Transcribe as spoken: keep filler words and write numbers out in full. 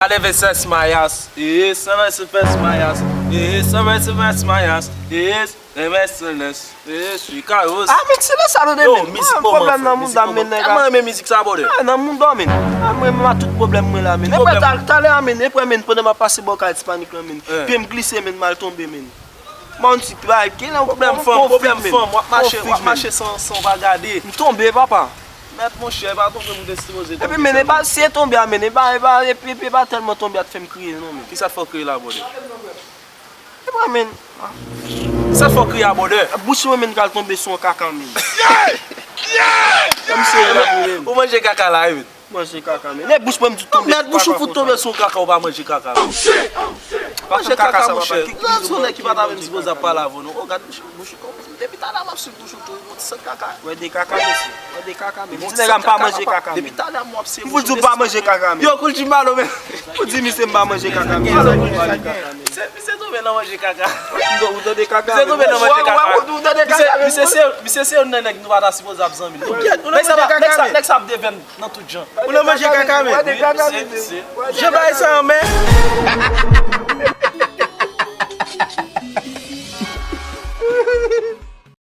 Gade V S S Mayas, ee, Sylvester V S S Mayas, ee, Sylvester V S S Mayas, ee, M S L S, ee, Chicago. Ah, men silans sa nou te. Yo, men mizik kòman, pwoblèm nan mouda, men nèg la. Mwen renmen mizik sa, brother. Ah, nan mouda, men. Ah, mwen menm a tout pwoblèm mwen la, men. Epi talè a, men, epi, men, pandan m ap pase bò kay Ti Panik lan, men, pye m glise, men, m al tonbe, men. Bon, ti bay, ki nan pwoblèm fanm, pwoblèm fanm, w ap mache, w ap mache san, san w pa gade. M tonbe, papa. Mèt monchè, e pa tonbe pou te sipoze tonbe. Epi, men, e pa, si e tonbe a, men, e pa, e pa, epi, e pa tèlman tonbe a t fè m kriye, non, men. Kisa t fè w kriye la, brother? E pa, men. Kisa t fè w kriye a, brother? Bouch mwen, men, k al tonbe sou yon kaka, men. Kòm se yon la, men. Ou manje kaka la, wi, men. Manje kaka, men. E bouch mwen, m di tonbe. Mèt bouch ou fout tonbe sou yon kaka, ou pa manje kaka la. Manje kaka, monchè. Nan son nèg ki pa ta menm sipoze ap pale avè w, non. O, gad, monchè. Depi talè a m ap swiv bouch ou tou, yon ti sant kaka. Wè de kaka, mesye. Wè de kaka, men. Ti nèg la m pa manje kaka, men. Depi talè a m ap swiv bouch ou. Pou di w pa manje kaka, men. Yo, kou l di m alo, men. Pou di misye m pa manje kaka, men. Alo, kou l di m pa manje kaka, men. Misye, misye tonbe nan manje kaka. Ou tande kaka, men. Misye tonbe nan manje kaka. Ou tande kaka, men. Misye, misye se, misye se youn nan nèg nou pa ta sipoze ap zanmi. Nèg sa, nèg sa, nèg sa ap devèn nan tout jan. Ou nan manje kaka, men. Wi, misye, misye. Jan bagay sa anmè.